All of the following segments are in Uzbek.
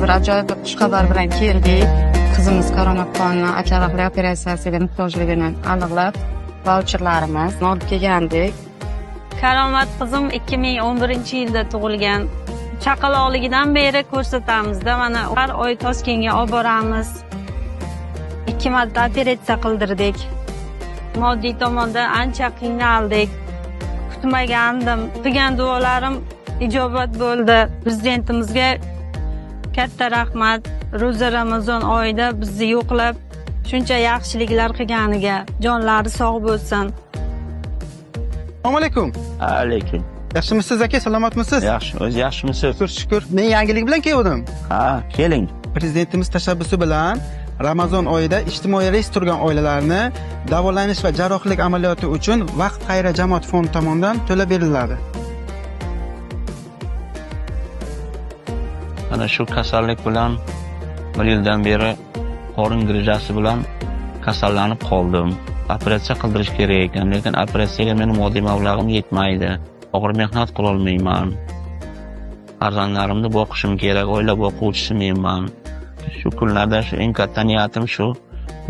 bir ajoyib bir xushxabar bilan keldik. Qizimiz Karomatxonni jarrohlik operatsiyasiga muhtojligini aniqlab, vaucherlarimizni olib kelgandik. Karomat qizim 2011-yilda tug'ilgan. Chaqaloqligidan beri ko'rsatamizda, mana har oy Toshkentga olib boramiz. 2 marta operatsiya qildirdik. Moddiy tomondan ancha qiynaldik. Kutmagandim. Qilgan duolarim ijobat bo'ldi. Prezidentimizga katta rahmat. Ro'za Ramazon oyida bizni yo'qlab shuncha yaxshiliklar qilganiga, jonlari sog' bo'lsin. Assalomu alaykum. Alaykum. Yaxshimisiz aka, salomatmisiz? Yaxshi, o'zi yaxshimisiz? Shukur, shukur. Men yangilik bilan keldim. Ha, keling. Prezidentimiz tashabbusi bilan Ramazon oyida ijtimoiy reys turgan oilalarni davolanish va jarrohlik amaliyoti uchun Vaqt xayriya jamoat fondi tomonidan to'lab beriladi. Mana shu kasallik bilan bir yildan beri qorin grijasi bilan kasallanib qoldim. Operatsiya qildirish kerak ekan, lekin operatsiyaga meni moddiy mablag'im yetmaydi. Og'ir mehnat qila olmayman. Farzandlarimni boqishim kerak, oila boquvchisi menman. Shu kunlarda shu eng katta niyatim shu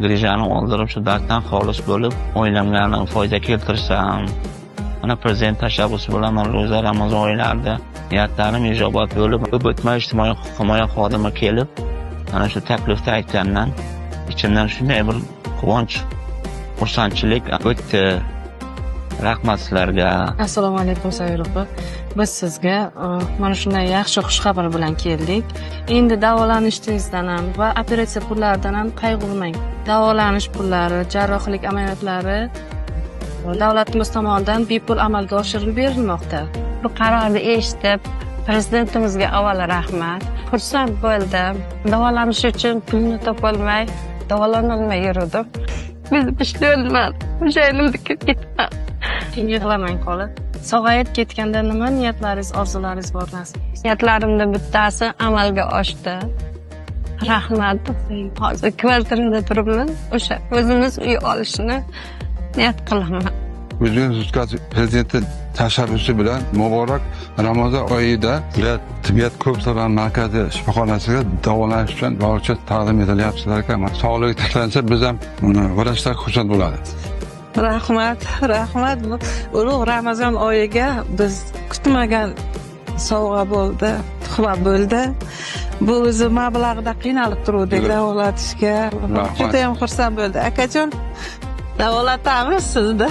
grijani oldirib, shu darddan xolis bo'lib, oilamga foyda keltirsam. Mana prezident tashabbusi bilan mana ro'za Ramazon oylarida niyatlarim ijobat bo'lib, ko'p o'tmay ijtimoiy himoya xodimi kelib, mana shu taklifni aytgandan ichimdan shunday bir quvonch, xursandchilik o'tdi. Rahmat sizlarga. Assalomu alaykum Sayyor opa. Biz sizga mana shunday yaxshi xushxabar bilan keldik. Endi davolanishingizdan ham va operatsiya pullaridan ham qayg'urmang. Davolanish pullari, jarrohlik amaliyotlari davlatimiz tomonidan bepul amalga oshirib berilmoqda. Bu qarorni eshitib, prezidentimizga avval rahmat. Xursand bo'ldim. Davolanish uchun pulni topolmay, davolanolmay yurdim. Biz ishlolmadi. Xo'jayinimni ketdi. Yig'lamang xola. Sog'ayib ketganda nima niyatlaringiz, orzularingiz bor nasib? Niyatlarimning bittasi amalga oshdi. Rahmat. Hozir kvartirada turibman. O'sha o'zimiz uy olishni niyat qilaman. O'zbekiston Respublikasi Prezidenti tashabbusi bilan muborak Ramazon oyida viloyat tibbiyot ko'p tarmoqli markazi shifoxonasiga davolanish uchun vaucher taqdim etilyapti sizlarga. Sog'ligi tiklansa biz ham vrachlar xursand bo'ladi. Rahmat, rahmat. Ulug' Ramazon oyiga biz kutmagan sovg'a bo'ldi, tuhfa bo'ldi. Bu o'zi mablag'da qiynalib turuvdik davolatishga. Juda ham xursand bo'ldi. Akajon, davolatamiz sizni.